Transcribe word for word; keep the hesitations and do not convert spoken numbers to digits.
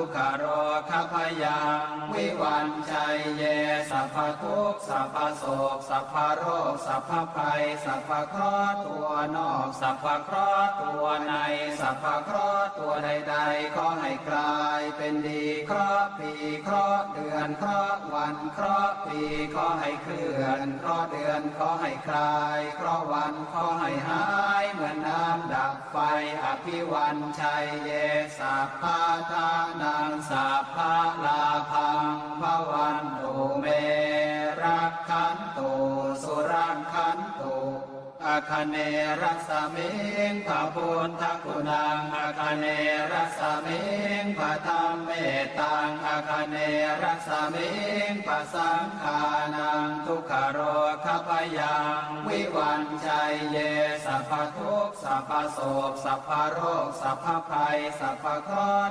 ทุกขโรคภัย vivañjaye สัพพทุกข์ สัพพโศก สัพพโรค สัพพภัย สัพพเคราะห์ตัวนอก สัพพเคราะห์ตัวใน สัพพเคราะห์ตัวใดๆ ขอให้กลายเป็นดี เคราะห์ปี เคราะห์เดือน เคราะห์วัน เคราะห์ปี ขอให้เคลื่อน เคราะห์เดือน ขอให้คลาย เคราะห์วัน ขอให้หาย เหมือนน้ำดับไฟ อภิวัญชัยเย sabbadhanaṃ sabbalābhaṃ bhavantu me rakkhantu surakkhantu. Akhane rasmiṃ bhabuddhaguṇaṃ, akhane rasmiṃ bhadhammettaṃ, akhane rasmiṃ bhasaṅghānaṃ dukkharogabhayaṃ vivañjaye. สัพพทุกข์ สัพพโศก สัพพโรค สัพพภัย สัพพเคราะห์